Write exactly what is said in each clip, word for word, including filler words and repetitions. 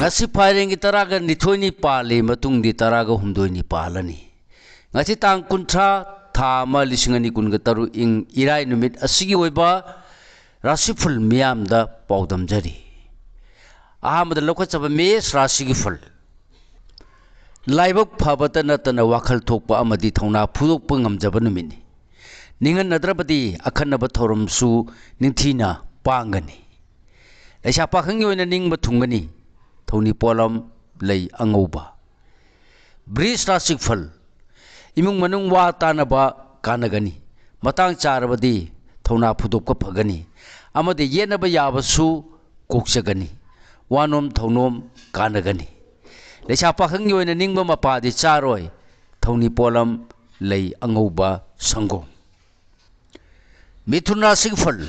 ꯑꯁꯤ ꯐꯥꯏꯔꯦꯟꯒꯤ ꯇꯔꯥꯒ ꯅꯤꯊꯣꯏꯅꯤ ꯄꯥꯜꯂꯤ, ꯃꯇꯨꯡꯗꯤ ꯇꯔꯥꯒ ꯍꯨꯝꯗꯣꯏꯅꯤ ꯄꯥꯜꯂꯅꯤ꯫ ꯉꯁꯤ ꯇꯥꯡ ꯀꯨꯟꯊ꯭ꯔꯥ, ꯊꯥ ꯑꯃ, ꯂꯤꯁꯤꯡ ꯑꯅꯤ ꯀꯨꯟꯒ ꯇꯔꯨꯛ, ꯏꯪ ꯏꯔꯥꯏ ꯅꯨꯃꯤꯠ ꯑꯁꯤꯒꯤ ꯑꯣꯏꯕ ꯔꯥꯁꯤꯐꯜ ꯃꯤꯌꯥꯝꯗ ꯄꯥꯎꯗꯝꯖꯔꯤ꯫ ꯑꯍꯥꯟꯕꯗ ꯂꯧꯈꯠꯆꯕ ꯃꯦꯁ ꯔꯥꯁꯤꯒꯤ ꯐꯜ꯫ ꯂꯥꯏꯕꯛ ꯐꯕꯇ ꯅꯠꯇꯅ ꯋꯥꯈꯜ ꯊꯣꯛꯄ ꯑꯃꯗꯤ ꯊꯧꯅꯥ ꯐꯨꯗꯣꯛꯄ ꯉꯝꯖꯕ ꯅꯨꯃꯤꯠꯅꯤ꯫ ꯅꯤꯡꯍꯟꯅꯗ꯭ꯔꯕꯗꯤ ꯑꯈꯟꯅꯕ ꯊꯧꯔꯝꯁꯨ ꯅꯤꯡꯊꯤꯅ ꯄꯥꯡꯒꯅꯤ꯫ ꯂꯩꯁꯥ ꯄꯥꯈꯪꯒꯤ ꯑꯣꯏꯅ ꯅꯤꯡꯕ ꯊꯨꯡꯒꯅꯤ꯫ ꯊꯧꯅꯤ ꯄꯣꯠꯂꯝ ꯂꯩ ꯑꯉꯧꯕ꯫ ꯕ꯭ꯔꯤꯖ ꯔꯥꯁꯤꯐꯜ꯫ ꯏꯃꯨꯡ ꯃꯅꯨꯡ ꯋꯥ ꯇꯥꯅꯕ ꯀꯥꯟꯅꯒꯅꯤ꯫ ꯃꯇꯥꯡ ꯆꯥꯔꯕꯗꯤ ꯊꯧꯅꯥ ꯐꯨꯗꯣꯛꯄ ꯐꯒꯅꯤ ꯑꯃꯗꯤ ꯌꯦꯠꯅꯕ ꯌꯥꯕꯁꯨ ꯀꯣꯛꯆꯒꯅꯤ꯫ ꯋꯥꯅꯣꯝ ꯊꯧꯅꯣꯝ ꯀꯥꯟꯅꯒꯅꯤ꯫ ꯂꯩꯁꯥ ꯄꯥꯈꯪꯒꯤ ꯑꯣꯏꯅ ꯅꯤꯡꯕ ꯃꯄꯥꯗꯤ ꯆꯥꯔꯣꯏ꯫ ꯊꯧꯅꯤ ꯄꯣꯠꯂꯝ ꯂꯩ ꯑꯉꯧꯕ ꯁꯪꯒꯣꯝ꯫ ꯃꯤꯊꯨꯟ ꯔꯥꯁꯤꯒꯤ ꯐꯜ꯫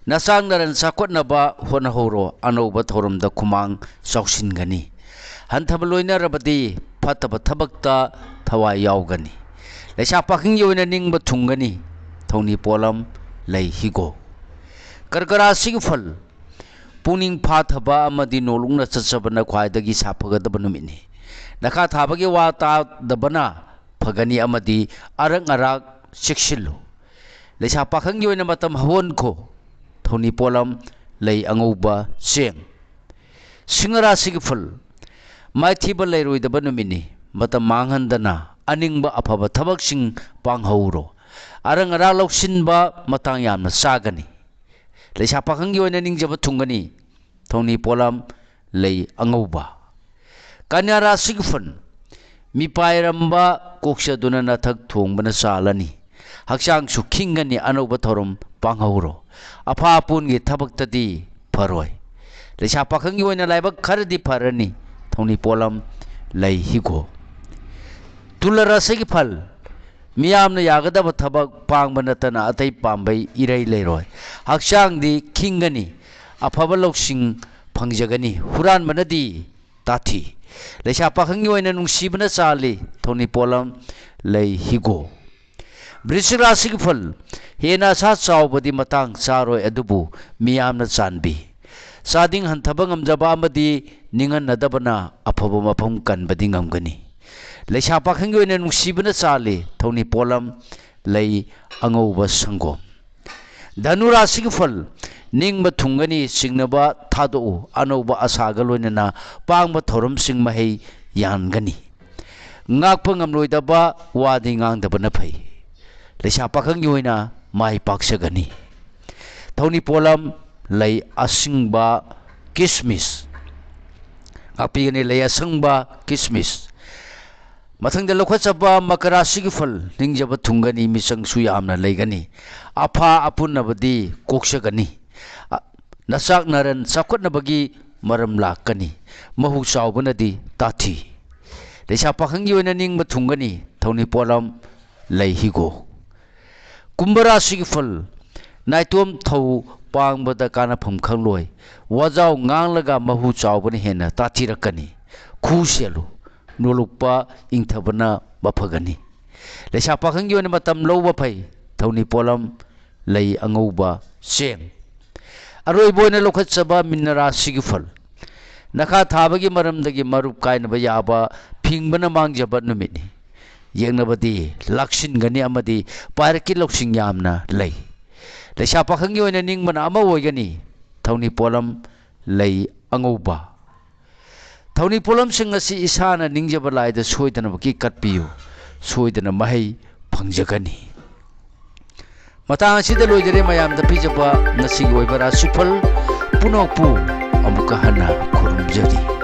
ꯅꯆꯥꯡ ꯅꯔꯟ ꯆꯥꯎꯈꯠꯅꯕ ꯍꯣꯠꯅꯍꯧꯔꯣ꯫ ꯑꯅꯧꯕ ꯊꯧꯔꯝꯗ ꯈꯨꯃꯥꯡ ꯆꯥꯎꯁꯤꯟꯒꯅꯤ꯫ ꯍꯟꯊꯕ ꯂꯣꯏꯅꯔꯕꯗꯤ ꯐꯠꯇꯕ ꯊꯕꯛꯇ ꯊꯋꯥꯏ ꯌꯥꯎꯒꯅꯤ꯫ ꯂꯩꯁꯥ ꯄꯥꯈꯪꯒꯤ ꯑꯣꯏꯅ ꯅꯤꯡꯕ ꯊꯨꯡꯒꯅꯤ꯫ ꯊꯧꯅꯤ ꯄꯣꯠꯂꯝ ꯂꯩ ꯍꯤꯒꯣꯛ꯫ ꯀꯔꯀ ꯔꯥꯁꯤꯒꯤ ꯐꯜ꯫ ꯄꯨꯛꯅꯤꯡ ꯐꯥꯊꯕ ꯑꯃꯗꯤ ꯅꯣꯂꯨꯛꯅ ꯆꯠꯆꯕꯅ ꯈ꯭ꯋꯥꯏꯗꯒꯤ ꯁꯥꯐꯒꯗꯕ ꯅꯨꯃꯤꯠꯅꯤ꯫ ꯅꯈꯥ ꯊꯥꯕꯒꯤ ꯋꯥ ꯇꯥꯗꯕꯅ ꯐꯒꯅꯤ ꯑꯃꯗꯤ ꯑꯔꯛ ꯑꯔꯥꯛ ꯆꯦꯛꯁꯤꯜꯂꯨ꯫ ꯂꯩꯁꯥ ꯄꯥꯈꯪꯒꯤ ꯑꯣꯏꯅ ꯃꯇꯝ ꯍꯧꯍꯟꯈꯣ꯫ ꯊꯧꯅꯤ ꯄꯣꯠꯂꯝ ꯂꯩ ꯑꯉꯧꯕ ꯆꯦꯡ꯫ ꯁꯤꯡꯍ ꯔꯥꯁꯤꯒꯤ ꯐꯜ꯫ ꯃꯥꯏꯊꯤꯕ ꯂꯩꯔꯣꯏꯗꯕ ꯅꯨꯃꯤꯠꯅꯤ꯫ ꯃꯇꯝ ꯃꯥꯡꯍꯟꯗꯅ ꯑꯅꯤꯡꯕ ꯑꯐꯕ ꯊꯕꯛꯁꯤꯡ ꯄꯥꯡꯍꯧꯔꯣ꯫ ꯑꯔꯪ ꯑꯔꯥꯛ ꯂꯧꯁꯤꯟꯕ ꯃꯇꯥꯡ ꯌꯥꯝꯅ ꯆꯥꯒꯅꯤ꯫ ꯂꯩꯁꯥ ꯄꯥꯈꯪꯒꯤ ꯑꯣꯏꯅ ꯅꯤꯡꯖꯕ ꯊꯨꯡꯒꯅꯤ꯫ ꯊꯧꯅꯤ ꯄꯣꯠꯂꯝ ꯂꯩ ꯑꯉꯧꯕ꯫ ꯀꯟꯌꯥ ꯔꯥꯁꯤꯒꯤ ꯐꯜ꯫ ꯃꯤꯄꯥꯏꯔꯝꯕ ꯀꯣꯛꯆꯗꯨꯅ ꯅꯊꯛ ꯊꯣꯡꯕꯅ ꯆꯥꯜꯂꯅꯤ꯫ ꯍꯛꯆꯥꯡꯁꯨ ꯈꯤꯡꯒꯅꯤ꯫ ꯑꯅꯧꯕ ꯊꯧꯔꯝ ꯄꯥꯡꯍꯧꯔꯣ꯫ ꯑꯐꯥ ꯑꯄꯨꯟꯒꯤ ꯊꯕꯛꯇꯗꯤ ꯐꯔꯣꯏ꯫ ꯂꯩꯁꯥ ꯄꯥꯈꯪꯒꯤ ꯑꯣꯏꯅ ꯂꯥꯏꯕꯛ ꯈꯔꯗꯤ ꯐꯔꯅꯤ꯫ ꯊꯧꯅꯤ ꯄꯣꯠꯂꯝ ꯂꯩ ꯍꯤꯒꯣꯛ꯫ ꯇꯨꯂ ꯔꯥꯁꯤꯒꯤ ꯐꯜ꯫ ꯃꯤꯌꯥꯝꯅ ꯌꯥꯒꯗꯕ ꯊꯕꯛ ꯄꯥꯡꯕ ꯅꯠꯇꯅ ꯑꯇꯩ ꯄꯥꯝꯕꯩ ꯏꯔꯩ ꯂꯩꯔꯣꯏ꯫ ꯍꯛꯆꯥꯡꯗꯤ ꯈꯤꯡꯒꯅꯤ꯫ ꯑꯐꯕ ꯂꯧꯁꯤꯡ ꯐꯪꯖꯒꯅꯤ꯫ ꯍꯨꯔꯥꯟꯕꯅꯗꯤ ꯇꯥꯊꯤ꯫ ꯂꯩꯁꯥ ꯄꯥꯈꯪꯒꯤ ꯑꯣꯏꯅ ꯅꯨꯡꯁꯤꯕꯅ ꯆꯥꯜꯂꯤ꯫ ꯊꯧꯅꯤ ꯄꯣꯠꯂꯝ ꯂꯩ ꯍꯤꯒꯣꯛ꯫ ꯕ꯭ꯔꯤꯁꯤꯛ ꯔꯥꯁꯤꯒꯤ ꯐꯜ꯫ ꯍꯦꯟꯅ ꯑꯁꯥ ꯆꯥꯎꯕꯗꯤ ꯃꯇꯥꯡ ꯆꯥꯔꯣꯏ, ꯑꯗꯨꯕꯨ ꯃꯤꯌꯥꯝꯅ ꯆꯥꯟꯕꯤ꯫ ꯆꯥꯗꯤꯡ ꯍꯟꯊꯕ ꯉꯝꯖꯕ ꯑꯃꯗꯤ ꯅꯤꯡꯍꯟꯅꯗꯕꯅ ꯑꯐꯕ ꯃꯐꯝ ꯀꯟꯕꯗꯤ ꯉꯝꯒꯅꯤ꯫ ꯂꯩꯁꯥ ꯄꯥꯈꯪꯒꯤ ꯑꯣꯏꯅ ꯅꯨꯡꯁꯤꯕꯅ ꯆꯥꯜꯂꯤ꯫ ꯊꯧꯅꯤ ꯄꯣꯠꯂꯝ, ꯂꯩ ꯑꯉꯧꯕ ꯁꯪꯒꯣꯝ꯫ ꯙꯅꯨ ꯔꯥꯁꯤꯒꯤ ꯐꯜ, ꯅꯤꯡꯕ ꯊꯨꯡꯒꯅꯤ, ꯆꯤꯡꯅꯕ ꯊꯥꯗꯣꯛꯎ, ꯑꯅꯧꯕ ꯑꯁꯥꯒ ꯂꯣꯏꯅꯅ ꯄꯥꯡꯕ ꯊꯧꯔꯝꯁꯤꯡ ꯃꯍꯩ ꯌꯥꯟꯒꯅꯤ꯫ ꯉꯥꯛꯄ ꯉꯝꯂꯣꯏꯗꯕ ꯋꯥꯗꯤ ꯉꯥꯡꯗꯕꯅ ꯐꯩ꯫ ꯂꯩꯁꯥ ꯄꯥꯈꯪꯒꯤ ꯑꯣꯏꯅ ꯃꯥꯏ ꯄꯥꯛꯆꯒꯅꯤ꯫ ꯊꯧꯅꯤ ꯄꯣꯠꯂꯝ, ꯂꯩ ꯑꯁꯤꯡꯕ ꯀꯤꯁꯃꯤꯁ꯫ ꯉꯥꯛꯄꯤꯒꯅꯤ ꯂꯩ ꯑꯁꯪꯕ ꯀꯤꯁꯃꯤꯁ꯫ ꯃꯊꯪꯗ ꯂꯧꯈꯠꯆꯕ ꯃꯀꯔꯥ ꯔꯥꯁꯤꯒꯤ ꯐꯜ, ꯅꯤꯡꯖꯕ ꯊꯨꯡꯒꯅꯤ, ꯃꯤꯆꯪꯁꯨ ꯌꯥꯝꯅ ꯂꯩꯒꯅꯤ꯫ ꯑꯐꯥ ꯑꯄꯨꯟꯅꯕꯗꯤ ꯀꯣꯛꯆꯒꯅꯤ꯫ ꯑ, ꯅꯆꯥꯛ ꯅꯔꯟ ꯆꯥꯎꯈꯠꯅꯕꯒꯤ ꯃꯔꯝ ꯂꯥꯛꯀꯅꯤ꯫ ꯃꯍꯨ ꯆꯥꯎꯕꯅꯗꯤ ꯇꯥꯊꯤ꯫ ꯂꯩꯁꯥ ꯄꯥꯈꯪꯒꯤ ꯑꯣꯏꯅ ꯅꯤꯡꯕ ꯊꯨꯡꯒꯅꯤ꯫ ꯊꯧꯅꯤ ꯄꯣꯠꯂꯝ, ꯂꯩ ꯍꯤꯒꯣꯛ꯫ ꯀꯨꯝꯚ ꯔꯥꯁꯤꯒꯤ ꯐꯜ, ꯅꯥꯏꯇꯣꯝ ꯊꯧ ꯄꯥꯡꯕꯗ ꯀꯥꯟꯅꯐꯝ ꯈꯪꯂꯣꯏ꯫ ꯋꯥꯖꯥꯎ ꯉꯥꯡꯂꯒ ꯃꯍꯨ ꯆꯥꯎꯕꯅ ꯍꯦꯟꯅ ꯇꯥꯊꯤꯔꯛꯀꯅꯤ꯫ ꯈꯨ ꯁꯦꯜꯂꯨ, ꯅꯣꯂꯨꯛꯄ ꯏꯪꯊꯕꯅ ꯃꯐꯒꯅꯤ꯫ ꯂꯩꯁꯥ ꯄꯥꯈꯪꯒꯤ ꯑꯣꯏꯅ ꯃꯇꯝ ꯂꯧꯕ ꯐꯩ꯫ ꯊꯧꯅꯤ ꯄꯣꯠꯂꯝ, ꯂꯩ ꯑꯉꯧꯕ, ꯆꯦꯡ꯫ ꯑꯔꯣꯏꯕ ꯑꯣꯏꯅ ꯂꯧꯈꯠꯆꯕ ꯃꯤꯟꯅ ꯔꯥꯁꯤꯒꯤ ꯐꯜ, ꯅꯈꯥ ꯊꯥꯕꯒꯤ ꯃꯔꯝꯗꯒꯤ ꯃꯔꯨꯞ ꯀꯥꯏꯅꯕ ꯌꯥꯕ, ꯐꯤꯡꯕꯅ ꯃꯥꯡꯖꯕ ꯅꯨꯃꯤꯠꯅꯤ꯫ ꯌꯦꯛꯅꯕꯗꯤ ꯂꯥꯛꯁꯤꯟꯒꯅꯤ ꯑꯃꯗꯤ ꯄꯥꯏꯔꯛꯀꯤ ꯂꯧꯁꯤꯡ ꯌꯥꯝꯅ ꯂꯩ꯫ ꯂꯩꯁꯥ ꯄꯥꯈꯪꯒꯤ ꯑꯣꯏꯅ ꯅꯤꯡꯕꯅ ꯑꯃ ꯑꯣꯏꯒꯅꯤ꯫ ꯊꯧꯅꯤ ꯄꯣꯠꯂꯝ, ꯂꯩ ꯑꯉꯧꯕ꯫ ꯊꯧꯅꯤ ꯄꯣꯠꯂꯝꯁꯤꯡ ꯑꯁꯤ ꯏꯁꯥꯅ ꯅꯤꯡꯖꯕ ꯂꯥꯏꯗ ꯁꯣꯏꯗꯅꯃꯛꯀꯤ ꯀꯠꯄꯤꯌꯨ꯫ ꯁꯣꯏꯗꯅ ꯃꯍꯩ ꯐꯪꯖꯒꯅꯤ꯫ ꯃꯇꯥꯡ ꯑꯁꯤꯗ ꯂꯣꯏꯖꯔꯦ꯫ ꯃꯌꯥꯝꯗ ꯄꯤꯖꯕ ꯉꯁꯤꯒꯤ ꯑꯣꯏꯕ ꯔꯥꯁꯤꯐꯜ ꯄꯨꯝꯅꯃꯛꯄꯨ ꯑꯃꯨꯛꯀ ꯍꯟꯅ ꯈꯨꯔꯨꯝꯖꯔꯤ꯫